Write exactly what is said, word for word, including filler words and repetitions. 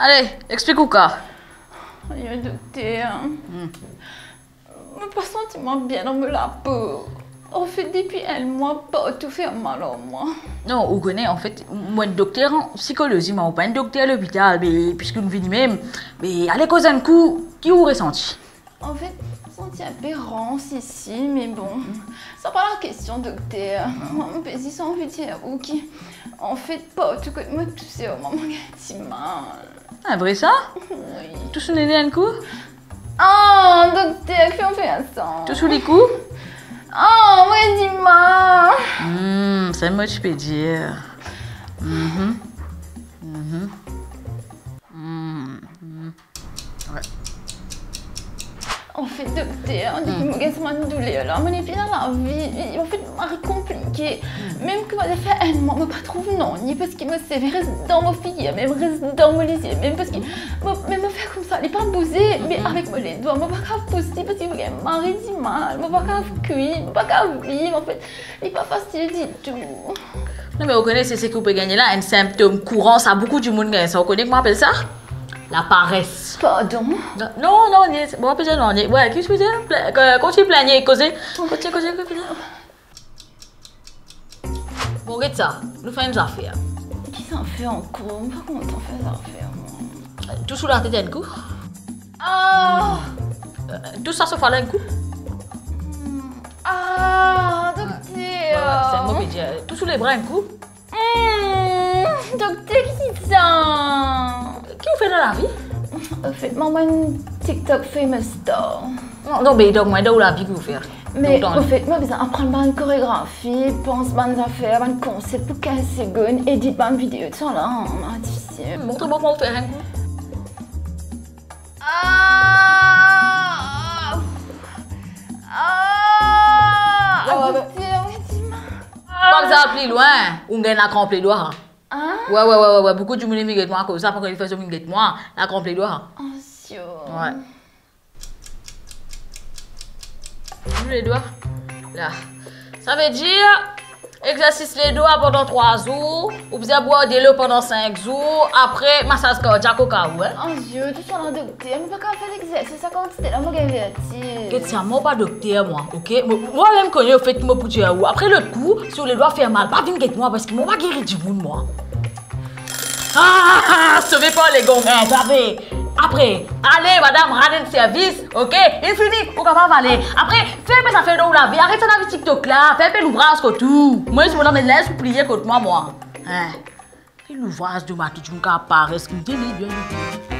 Ale, explik ou ka. Ayo, dokter. Hmm. Mo pa santi mwa bien dan mo lapo. Anfet, depi enn mwa, partou fer mal ar mwa. Non, ou kone, anfet, mo enn dokter an psikolozi, mwa, mo pa enn dokter lopital, me piski nou vini mem, me ale koz enn kou, ki ou resanti? Anfet, santi enpe rans isi, me bon, sa pa lakestion, dokter. Mwa, mo pe zis anvi dir ou ki, anfet, partou kot mo touse, mwa, mo gagn dimal. Ah, vre sa? Wi. Tous ou nene enn kou? Ah, dokter, ki ou fer sa? Tous ou likou? Ah, mo gagn dimal. Hmm, sa mo ti pe dir. Mhm. Mhm. Hmm, hmm. Wi. Anfet, dokter, depi mo gagn sa bann douler la, mo nepli dan lavi. Anfet, mari konplike. Mem ki mo fer enn mwa, mo pa trouv nanye, paski mo seve res dan mo figir, mem res dan mo lizie, mem paski mo, mem mo fer koumsa, li pa bouze, me avek mo ledwa, mo pa kav pous li, paski mo gagn mari dimal, mo pa kav kwi, mo pa kav viv, anfet, li pa fasil ditou. Non, me ou kone, se seki ou pe gagne la, enn sinptom kouran, sa boukou dimoun gagn sa, ou kone kouma apel sa? Lapares. Pardon? Non, non, non, bon, apel sa non, wi, ki ou pe dir? Pla-, kouma ou ti plin, koze, koze, koze, koze. Bon, get sa, nou fer enn zafer. Ki zafer ankor? Mo pa kontan fer zafer, mwa. Tous ou latet enn kou. Ah! Tous sa sofa la enn kou. Hmm. Ah, dokter. Wi, wi, se mo pe dir. Tous ou lebra enn kou. Hmm, dokter, ki sa? Ki ou fer dan lavi? Anfet, mwa, mo enn TikTok famous star. Non, non, be, donk, mwa, dan ou lavi ki ou fer? Me, anfet, mo bizin aprann bann koregrafi, pans bann zafer, bann konsep pou kinz segonn, edit bann video, tousala, difisil. Montre mwa kouma ou fer enn kou. Ah! Ah! Wi, wi, wi. Dokter, wi, dimal. Pa bizin al pli lwin, ou gagn lakranp ledwa. Hein? Wi, wi, wi, wi, wi. Boukou dimoun inn vinn get mwa akoz sa, pa kone fer zot vinn get mwa, lakranp ledwa. Ansio. Wi. Kranp ledwa. La. Savedir, exersis ledwa pandan trwa zour, ou bizin bwar delo pandan sink zour, apre masaz kardiak okaou, hein. Ansio, tousala, dokter, mo pa kav fer lexersis sa kantite la, mo gagn vertiz. Get sa, mo pa dokter, mwa, ok? Mo, mwa mem kone, anfet, mo pou dir ou. Apre lot kou, si ou ledwa fer mal, pa vinn get mwa, paski mo pa geri dimoun, mwa. Ah, sove par legom, hein, trape. Apre, ale, madam, rann enn servis, ok? Inn fini, ou kapav ale. Apre, fer enpe zafer dan ou lavi, aret sa lavi TikTok la, fer enpe louvraz kot ou. Mwa, si mo la, me les ou pliye kot mwa, mwa. Hein. Fer louvraz, dimoun, tou dimoun kapav pares, ki deli, deli, deli.